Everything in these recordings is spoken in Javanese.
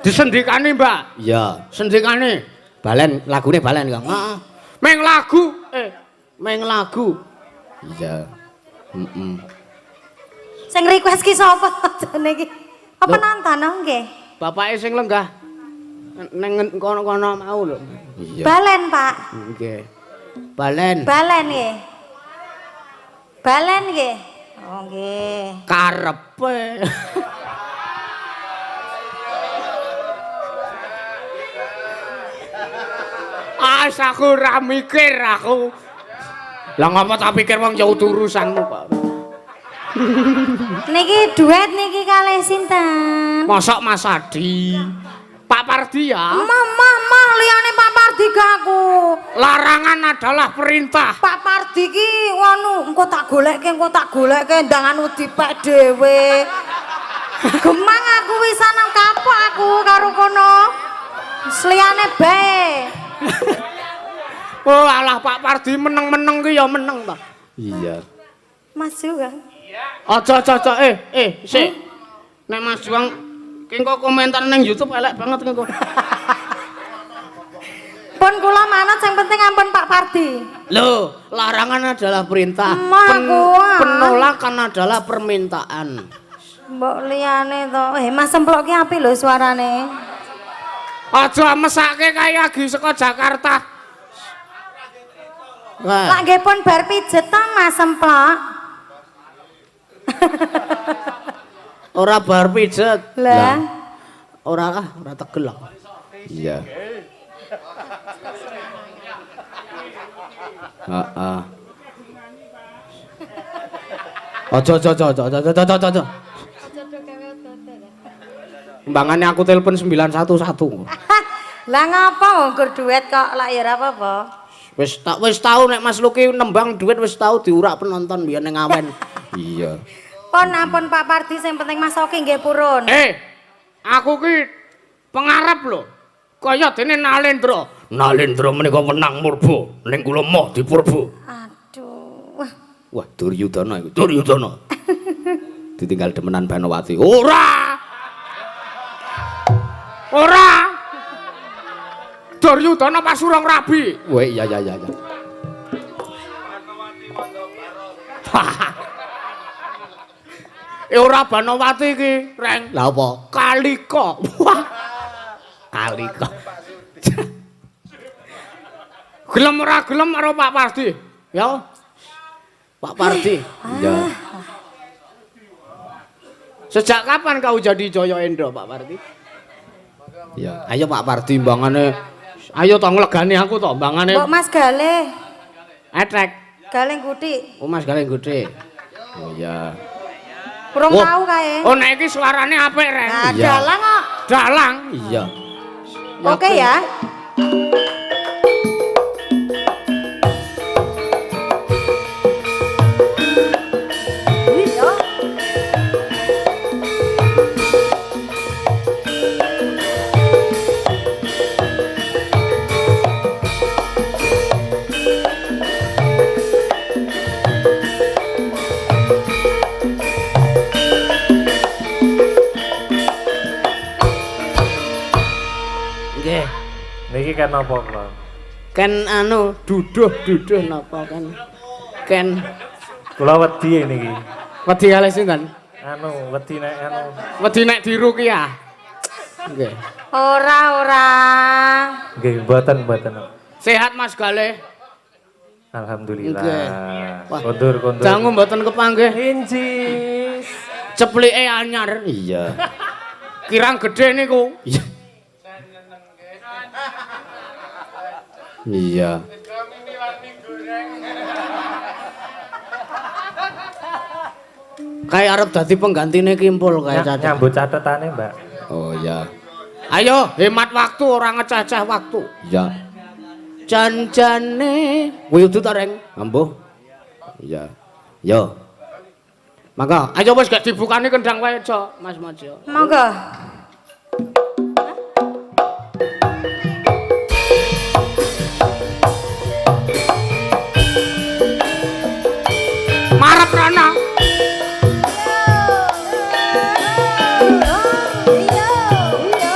Disendikane, Mbak. Iya. Sendikane. Balen lagune balen kok. Heeh. Meng lagu, meng lagu. Iya. Heeh. Sing request ki sapa jane iki? Apa Lho. nonton oh, nggih? Bapake sing lenggah ning kono-kono mau lho. Iya. Balen, Pak. Nggih. Balen. Balen nggih. Balen nggih. Oh nggih. Karepe. As aku ora mikir aku. Lah ngapa tak pikir wong ya urusanmu kok. Niki duet niki kalih sinten? Mosok Mas Adi. Pak Pardi ya. Mah mah mah liyane Pak Pardi gak aku. Larangan adalah perintah. Pak Pardi ki ngono, engko tak golekke, engko tak golekke ndang anu dipek dhewe. Gemang aku wisan nang kapok aku karo kono. Liyane bae. Oh alah Pak Pardi meneng-meneng ki ya meneng ta. Iya. Mas Juang. Aja aja aja sik. Nek Mas Juang ki engko komentar ning YouTube elek banget engko. Pun kula manut sing penting ampun Pak Pardi. Loh, larangan adalah perintah. Emah aku, ah. Penolakan adalah permintaan. Mbok liyane to. Mas Semplok ki apik lho suarane. Aja mesake kae lagi saka Jakarta. Wah, Lak nggih pun bar pijet to Mas Semplok. ora bar pijet. Lah, Ora ah, ora tegel aku. Iya. Heeh. Aja aja aja aja aja aja aja aja. Timbangane aku telepon 911. Lah ngapa wong gur duet kok lak ya ora apa-apa. Wis tak wis tau nek Mas Luki nembang duit wis tau diurak penonton biyen ning awen. Iya. Pun ampun Pak Pardi sing penting Mas Oki nggih purun. Aku ki pengarep lho. Kaya dene Nalendra. Nalendra menika menang murba ning kula moh dipurba. Aduh. Wah, Duryudana iku, Duryudana. Ditinggal demenan Banowati. Ora. Ora. Duryudana pas urung rabi. Wah, iya iya iya. iya. Ora Banowati iki, Reng. Lah apa? Kalika. Wah, Kalika. gelem ora gelem karo Pak Pardi. Ya. Pak Pardi. Iya. Sejak kapan kau jadi Jaya Endra, Pak Pardi? Iya. Ayo Pak Pardi mbangane. Ayo to nglegani aku to, mbangane Mbok Mas Galih, etrek. Galih Guthi. Oh Mas Galih Gede. Oh iya. Urung Oh. tau kae. Oh nek iki suarane apik, Reng. Nah, Iya. dalang kok. Dalang. Iya. Oke ya. Iya. Nggih. Niki kan napa kula? Ken anu duduh-duduh napa kan? Ken Kula wedi niki. Wedi kalih sinten? Anu, wedi nek anu. Wedi nek diruqyah. nggih. Ora ora. Nggih, mboten mboten. Sehat Mas Galih. Alhamdulillah. Nggih. Wah. Kondur kondur. Dangu mboten kepanggih. Incis. Ceplike anyar. Iya. Kirang gedhe niku. Iya. Iya. Kayak arep dadi penggantine Kimpul kayak caca. Nyambut catetane, Mbak. Oh iya. Ayo hemat waktu ora ngeceh-ceh waktu. Iya. Janjane kuwi udu ta, Reng? Ambuh. Iya. Yo. Mangga, ayo wis gak dibukani kendang wae aja, Mas Mojo. Monggo. Marep rono. Iya, iya.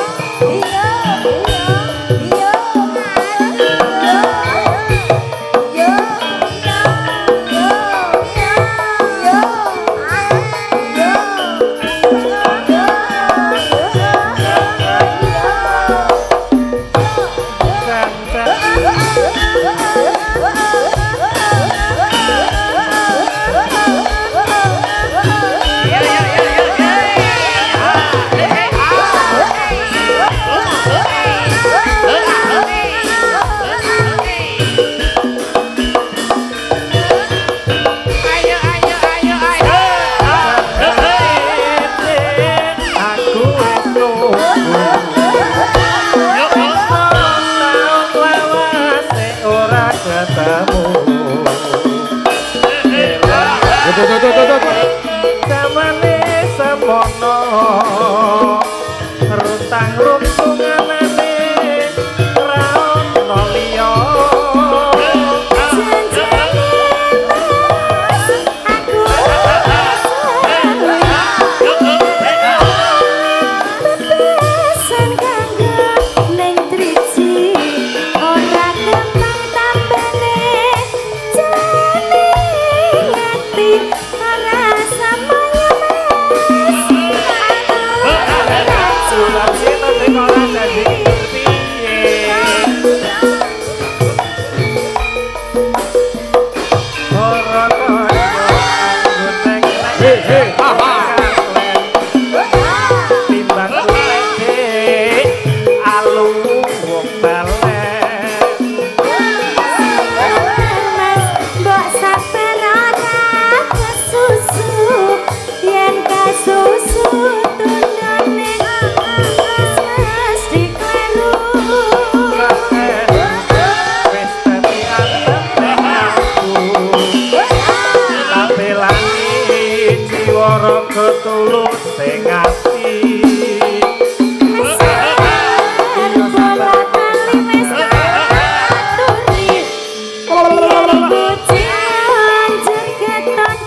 Taun lawase ora ketemu. Jamane semono rutang runtunganane ra ono liya. Janjane Mas aku bebesan kanggo ning driji ora gampang tambane jane ati ora samaya Mas aku Sulap sing ora dadi piye. Ora kaya anggo nek timbang kuleke alu wong balen. Mas mbok sabar ora kesusu yen kesusu tundone wis mesti kleru. Wis dadi antep aku tak belani jiwa raga tulus sing ati. Bola kali wis aturi yen kucing anjir keton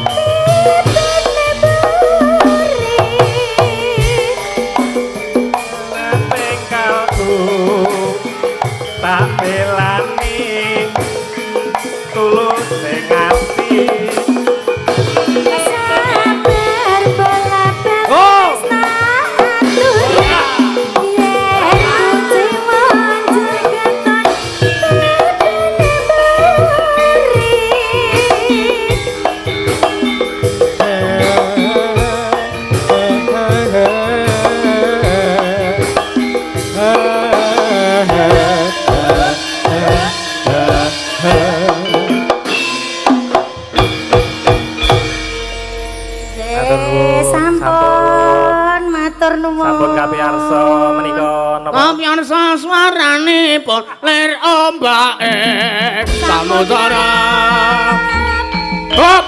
pipine buri. Pengkalku tak belani tulus sing ati. Sabar bola bali wis aturi yen kucing anjir keton pipine buri. Matur nuwun. Sampun, matur nuwun. Sampun kapiyarsa menika napa Kapiyarsa swarane pun lir ombake samudra. Hop.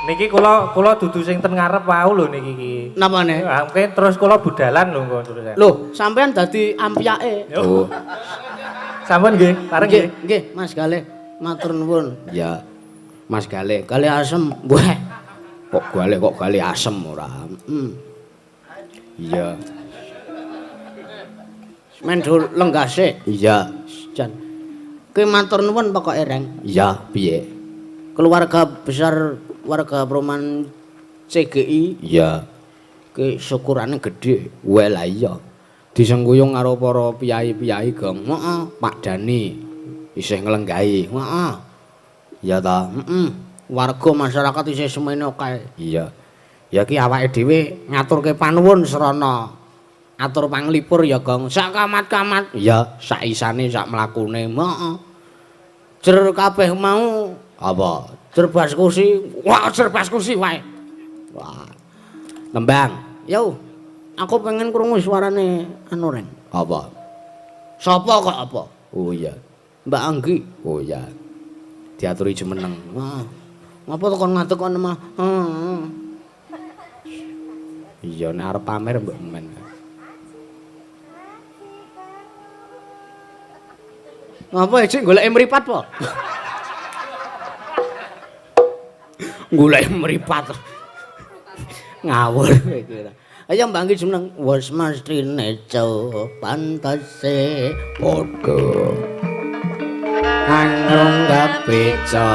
Niki kula kula dudu sing ten ngarep wau lho niki iki. Napane? Ah, mungkin terus kula budalan lho engko terus. Loh, sampean dadi ampyake. Oh. Sampun nggih, pareng Nggih, nggih. nggih, Mas Galih. Matur nuwun. Ya. Mas Galih, Galih asem. Wah. kok Galih kok Galih asem ora. Iya. Mendo lenggase. Iya. Jan. Ki matur nuwun pokoke Reng. Iya, piye? Keluarga besar warga Perumahan CGI Iya. ki syukurane gedhe. Weh lah iya. Disengkuyung karo para piyai-piyai, Gong. Heeh. Pak Dani isih nglenggahi. Heeh. Iya ta? Heeh. Warga masyarakat isih semene kae. Iya. Ya ki awake dhewe ngaturke panuwun srana atur panglipur ya Gong. Sak kamat-kamat. Iya, sak isane sak mlakune. Heeh. Jer kabeh mau Apa? jerbas kursi. Wah, jerbas kursi wae. Wah. Nembang. Yo, aku pengen krungu suarane anu Reng. Apa? Sapa kok apa? Oh iya. Mbak Anggi. Oh iya. Diaturi jumeneng. Wah. Ngapa to kon ngadeg kon mah? Heeh. Iya, nek arep pamer mbok men. Ngapa ijik goleki mripat po? Goleki mripat. Ngawur kowe iki. Ayo Mbak Anggi jumeneng. Wis mestine pantese Padha. Angrung kabeca.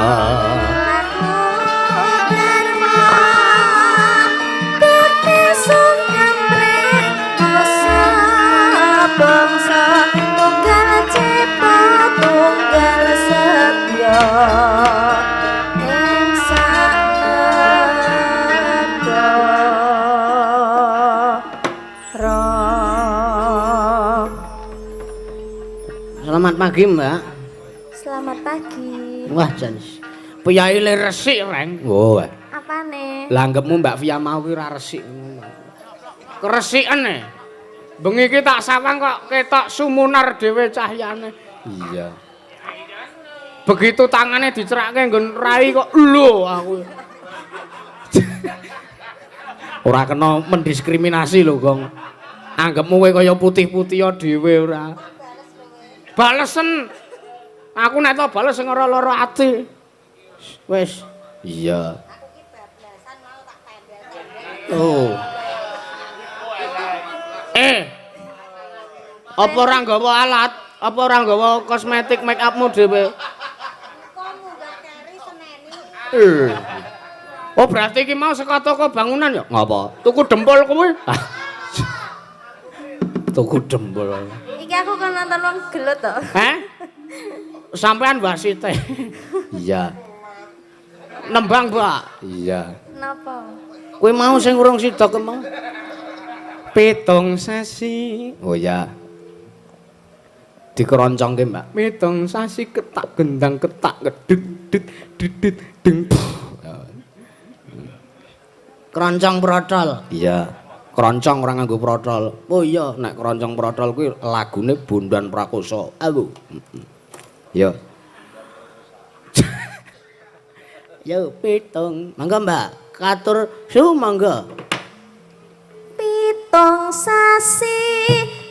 Bangsa tunggal cepat tunggal setya ing saknegara. Selamat pagi, Mbak. Selamat pagi. Wah, jan. Piyai le resik, Reng. Oh. Apane? Langgepmu Mbak Via mau ki ora resik ngono. Kresiken e. Bengi iki tak sawang kok ketok sumunar dhewe cahyane. Iya. Begitu tangane dicerake nggon rai kok lho aku. Ora kena mendiskriminasi lho, Gong. Anggepmu kowe kaya putih-putih dhewe ora. Balesen. Aku nek to bales sing ora lara ati. Wis. Iya. Oh. Eh. Apa ora nggawa alat? Apa ora nggawa kosmetik make upmu dhewe? Eh. Oh berarti iki mau saka toko bangunan ya? Ngapa? Tuku dempul kuwi. Tuku dempul. Iki aku kan nonton wong gelut to. Heh? Sampean wasite. Iya. Nembang, Pak. Iya. Napa? Kowe mau sing urung sida ke mau. 7 sasi. Oh iya. Dikeroncongke, Mbak. 7 sasi ketak gendang ketak kedut dut dut deng. Keroncong protol. Iya. Keroncong ora nganggo protol. Oh iya, nek keroncong protol kuwi lagune Bondan Prakoso. Awu. Yo. Yo pitung. Mangga, Mbak. Katur sumangga. 7 sasi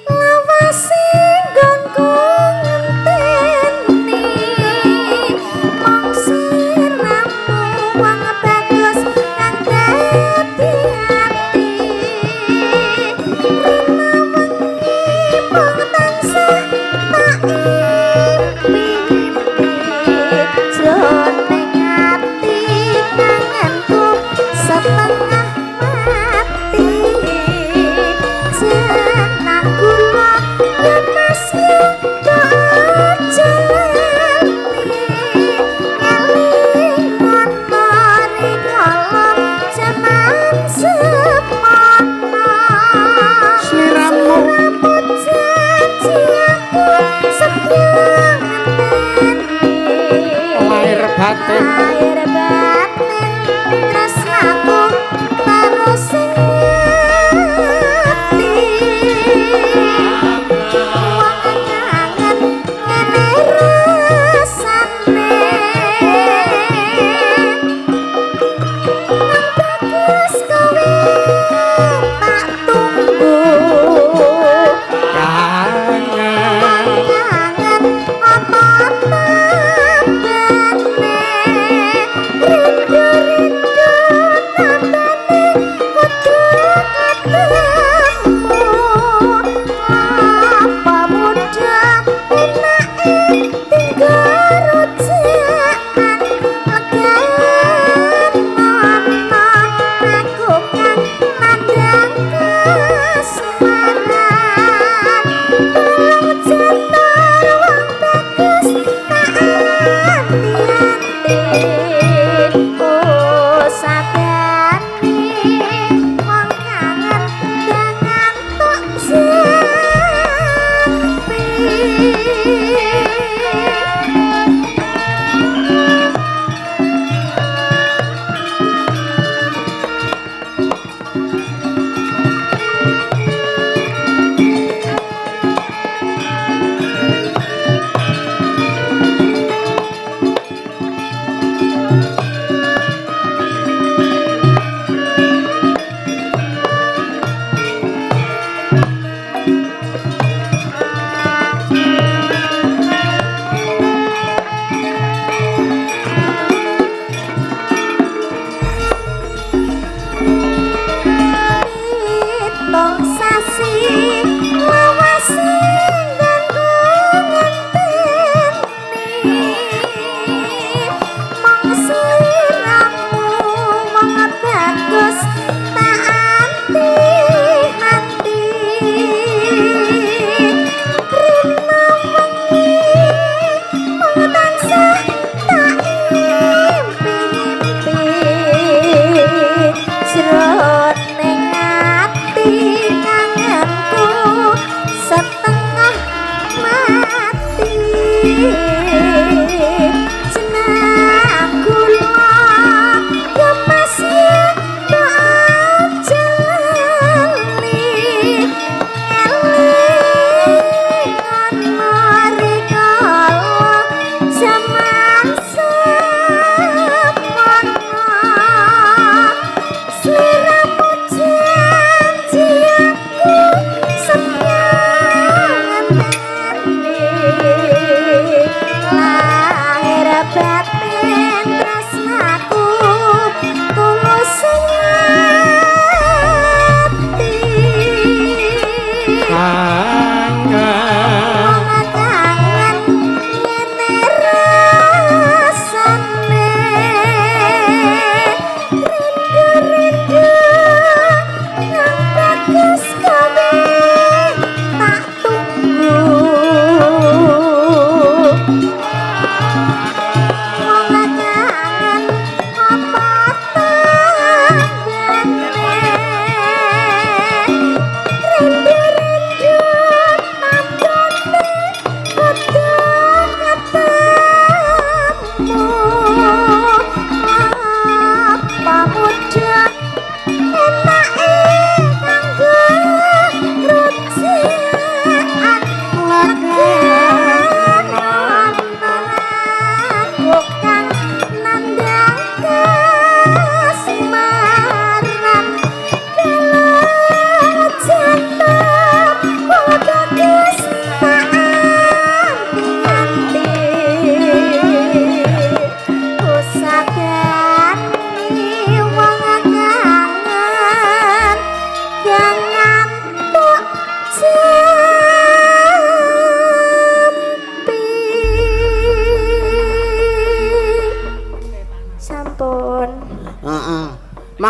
lawase nggonku ngenteni mong siramu wong bagus kang dadi ati rina wengi mung tansah tak impi-impi jroning ati kangenku setengah mati.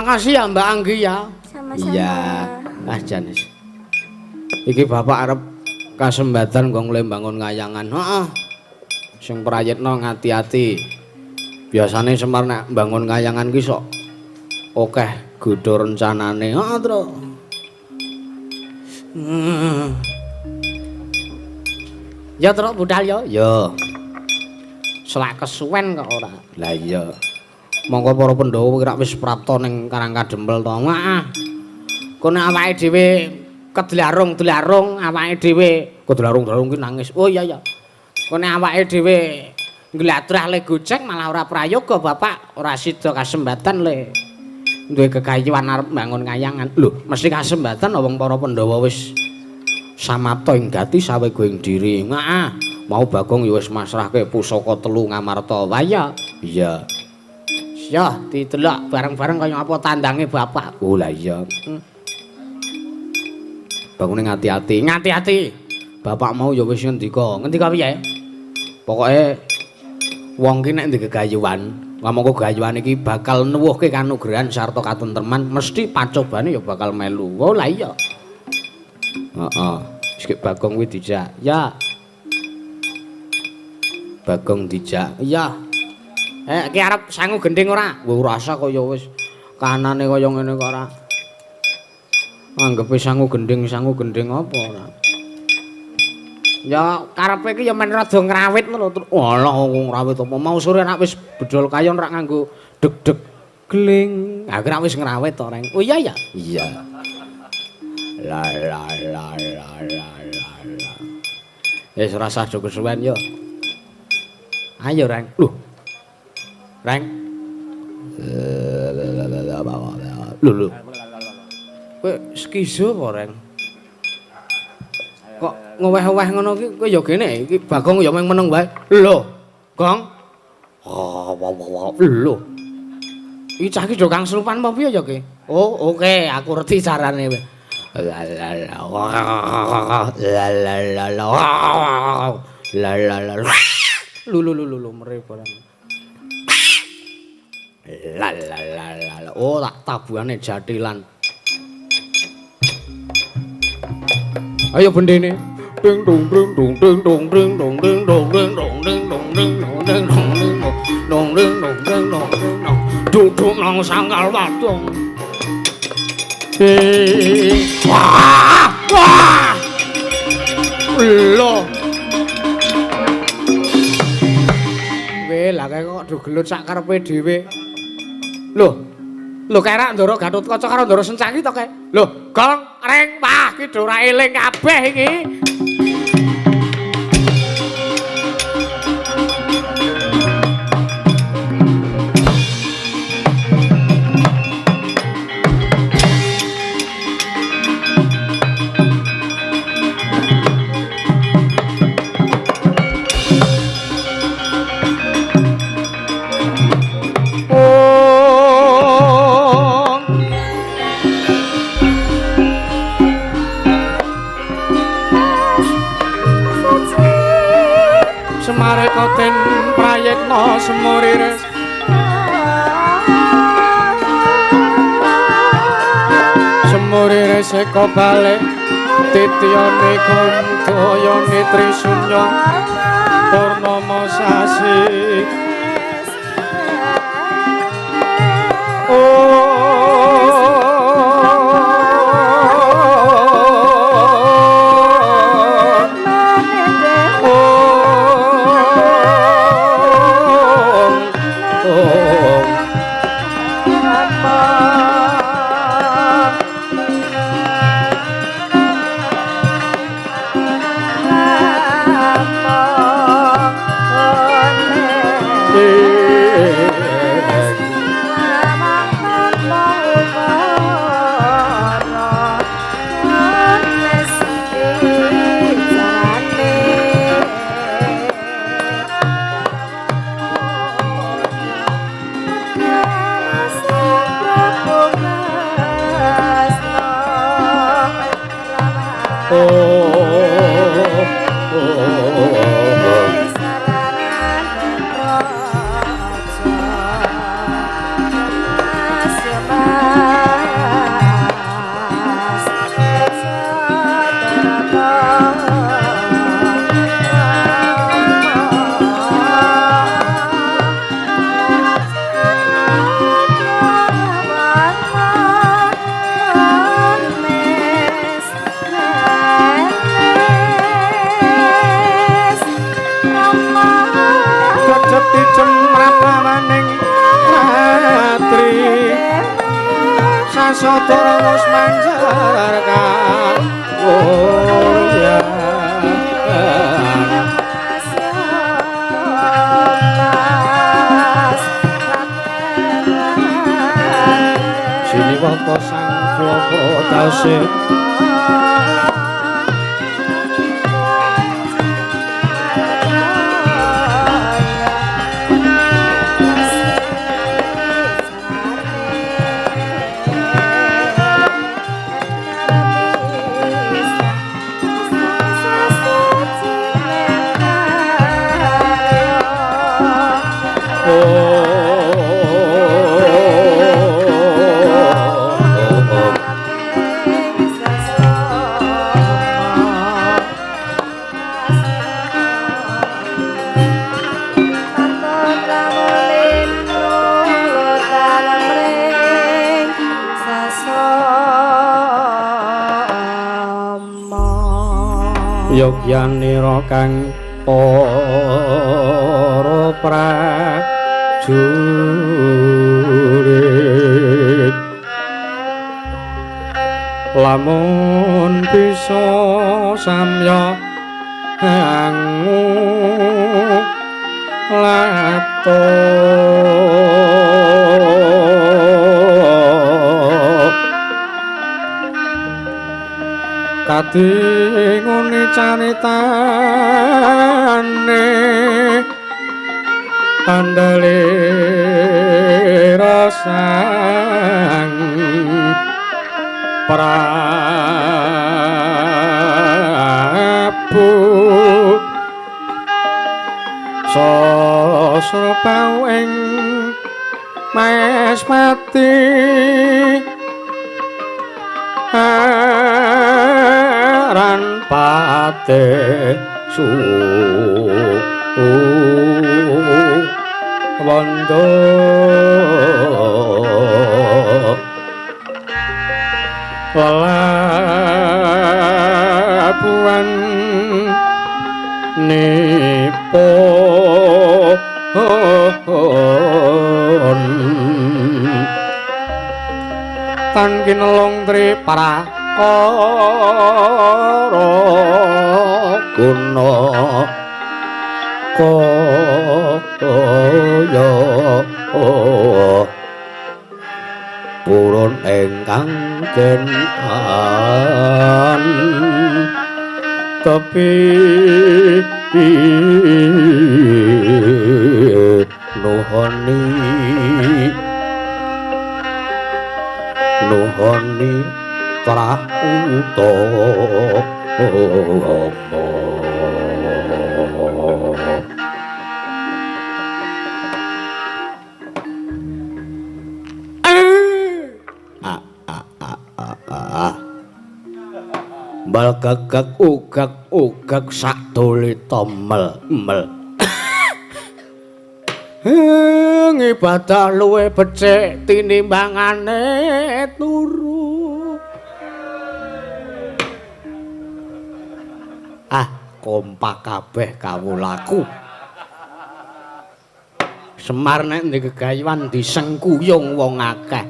Makasih ya Mbak Anggi ya. Sama-sama. Iya. Ah janis. Iki bapak arep kasembatan nggo bangun kayangan. Heeh. Sing prayitna ngati-ati. Biasane Semar nek bangun kayangan ki sok akeh godha rencanane. Heeh, Tru. Ya Tru budal ya. Ya. Selak kesuwen kok ora. Lah iya. Monggo para Pandhawa rak wis prapta ning Karang Kadempel to. Heeh. Kono awake dhewe kedlarung-dlarung awake dhewe kedlarung-dlarung ki nangis. Oh iya ya. Kono awake dhewe nglatrah le gocek malah ora prayoga bapak ora sida kasembatan le duwe kegayuhan arep mbangun kayangan. Lho, mesti kasembatan wong para Pandhawa wis samapta ing gati sawega ing diri. Heeh. Mau Bagong ya wis masrahke pusaka telu Ngamarta. Waya. Iya. Ya, didelok bareng-bareng kaya apa tandange bapak. Oh lah iya. Bagone ngati-ati, ngati-ati. Bapak mau ya wis ngendika. Ngendika piye? Pokoke wong ki nek ndek gegayuhan, ngamangka gayuhan iki bakal nuwuhke kanugrahan sarta katentreman, mesti pacobane ya bakal melu. Oh lah iya. Heeh. Wis Bagong kuwi dijak. Ya. Bagong dijak. Iya. Ki arep sangu gendhing ora? Wah, ora usah kaya wis kanane kaya ngene kok ora. Anggepe sangu gendhing apa ora. Ya karepe iki ya men rada ngrawit ngono lho. Alah ngrawit apa mau sore nek wis bedol kayon rak nganggo deg-deg gling. Ha rak wis ngrawit to, Reng. Oh iya ya. Iya. La la la la la la. Wis ora usah do kesuwen yo. Ayo, Reng. Lho. Reng. Lho lho. Kowe skizo apa, Reng? Kok ngoweh-oweh ngono iki kowe ya gene iki Bagong ya mung meneng wae. Lho, Gong. Lho. Iki cah iki do kang selupan apa piye ya ki? Oh, oke, aku ngerti carane. La la la. La la la la. La la la. Lho lho lho lho mere barang. La la la la. Oh, tak tabuhane jathilan. Ayo bendene. Ding dong ding dong ding dong ding dong ding dong ding dong ding dong ding dong ding dong ding dong ding dong ding dong ding dong. Duduk nang sangkal wadong. Wah! Wah! Lho. Weh, lah kae kok do gelut sak karepe dhewe. Lho. Lho kae rak Ndara Gatotkaca karo Ndara Sencaki to kae. Lho, Gong, Reng, wah iki do ora eling kabeh iki. Koten prayitna semurires semurires eka balik titiyane kandayane trisunya purnama sasi. Sasodara wis mancar kawulyan. Siniwaka sang klapa tasih Yogyanira kang para prajurit lamun bisa samya hangu lato kadingune caritane andale rasang Prabu sasrapau ing Maespati aran pate su wondo lelabuhan nipun tan kinelung tri prakara guna kaya purun ingkang den an tepi nuhoni nuhoni trah utama. Bal gagak ugak ugak sak dole tomel mel. Ngibadah luwe becik tinimbangane turu. Ah, kompak kabeh kawulaku. Semar nek ndek gegayuhan disengkuyung wong akeh.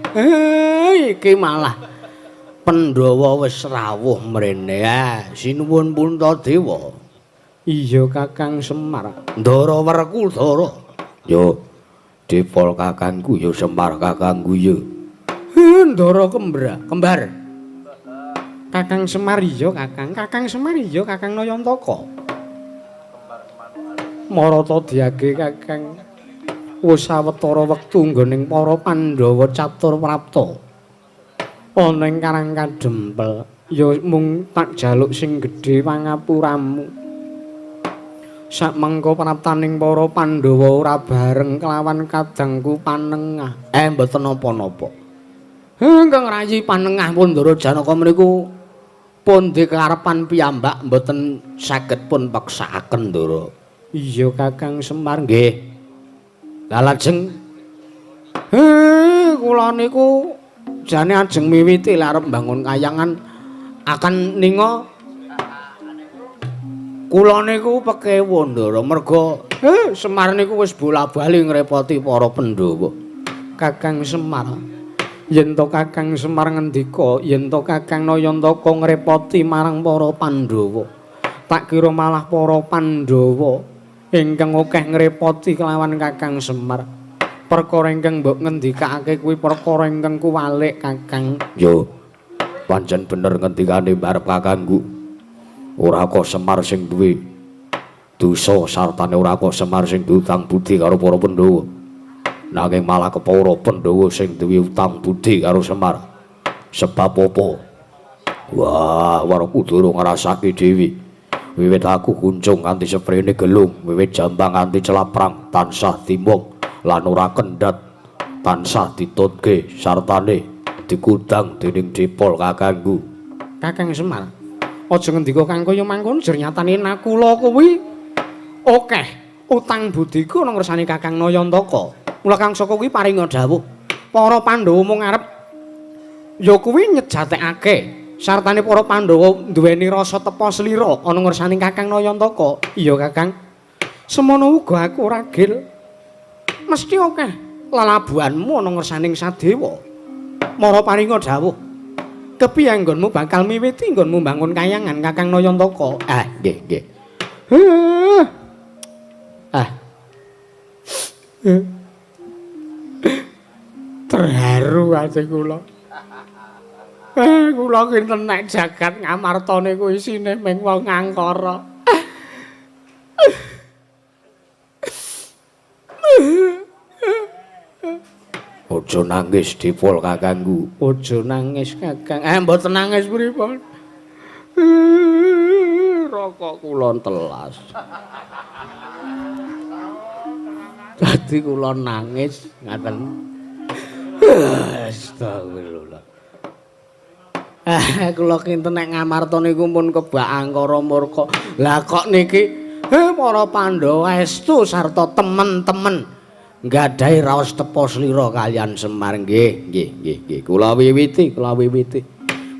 Iki malah Pandhawa wis rawuh mrene. Sinuwun Puntadewa. Iya Kakang Semar. Ndara Werkudara. Yo dipol kakangku yo Semar kakangku yo. Ndara kembar. Kakang Semar iya Kakang. Kakang Semar iya Kakang Nayantaka. Marata diage Kakang. Wis sawetara wektu nggoning para Pandhawa catur prapta. Ana ing Karang Kadempel ya mung tak jaluk sing gedhe pangapuramu. Sakmengko praptaning para Pandhawa ora bareng kelawan kadangku panengah. Mboten napa-napa. Ingkang rayi panengah Pundara Janaka mriku Pundi karepan piyambak mboten saged pun peksakaken, Ndara. Iya Kakang Semar. Nggih. Lah lajeng kula niku jane ajeng miwiti lek arep mbangun kayangan akan ninga kula niku pekewuh, Ndara, merga Semar niku wis bola-bali ngrepoti para Pandhawa. Kakang Semar, yen to Kakang Semar ngendika yen to Kakang Nayantaka ngrepoti marang para Pandhawa, tak kira malah para Pandhawa ingkang akeh ngrepoti kelawan Kakang Semar. Perkara ingkang mbok ngendikake kuwi perkara ingkang kuwalik, Kakang. Yo, pancen bener ngendikane barep kakangku. Ora kok Semar sing duwe dosa sartane ora kok Semar sing duwe utang budi karo para Pandhawa. Nanging malah kepara Pandhawa sing duwe utang budi karo Semar. Sebab apa? Wah, Werkudara ngrasake dhewe. Wiwit aku kuncung nganti seprene gelung, wiwit jambang nganti celaprang tansah timung lan ora kendhat, tansah ditutke sartane dikudang dening Dipol kakangku. Kakang Semar, aja ngendika kang kaya mangkono, jer nyatane nakula kuwi akeh utang budiku nang ngersane Kakang Nayantaka. Mula Kang Saka kuwi paringa dawuh para Pandhawa mung arep ya kuwi nyejatekake sartane para Pandhawa duweni rasa tepa slira ana ngersane Kakang Nayantaka. Iya Kakang, semono uga aku ragil mesti akeh lalabuhanmu ana ngersaning Sadewa. Mara paringa dawuh kepiye nggonmu bakal miwiti nggonmu mbangun kayangan Kakang Nayantaka? Ah, nggih, nggih. Ah. Terharu ati kula. Kula kinten nek jagat Ngamarta niku isine ming wong angkara. Aja nangis Dipol kakangku. Aja nangis Kakang. Mboten nangis pripun? Rokok kula telas. Dadi kula nangis ngaten. Astagfirullah. Kula kinten nek Ngamarta niku pun kebak angkara murka. Lah kok niki para Pandhawa estu sarta temen-temen nggadahi raos tepa slira kaliyan Semar. Nggih, nggih, nggih, nggih. Kula wiwiti, kula wiwiti.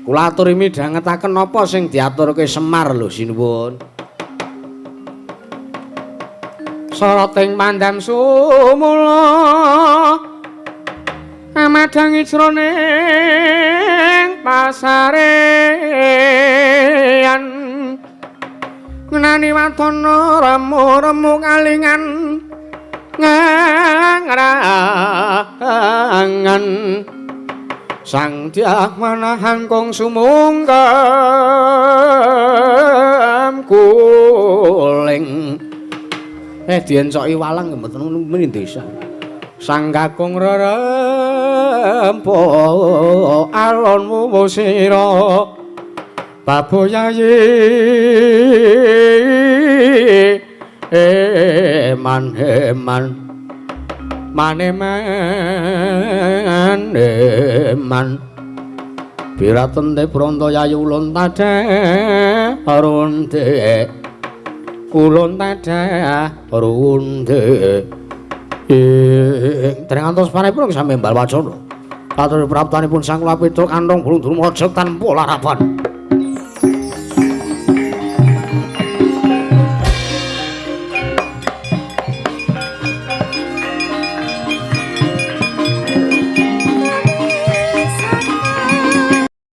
Kula aturi midhangetaken napa sing diaturke Semar lho sinuwun. Sarating pandam sumula amadhangi jroning pasarean ngenani watana remu-remu kalingan ngrangan sang dyah manahan kong sumungkem kuling. Diencoki walang mboten muni desa. Sang kakung rerempo alon wuwu sira baboyayi eman eman maneman eman biratente bronto yayu ulun tadha runde ulun tadha runde. Ing ngantos panipun sami mbal wacana. Katur praptanipun Sang Lapita kantong bulung durma tanpa larapan.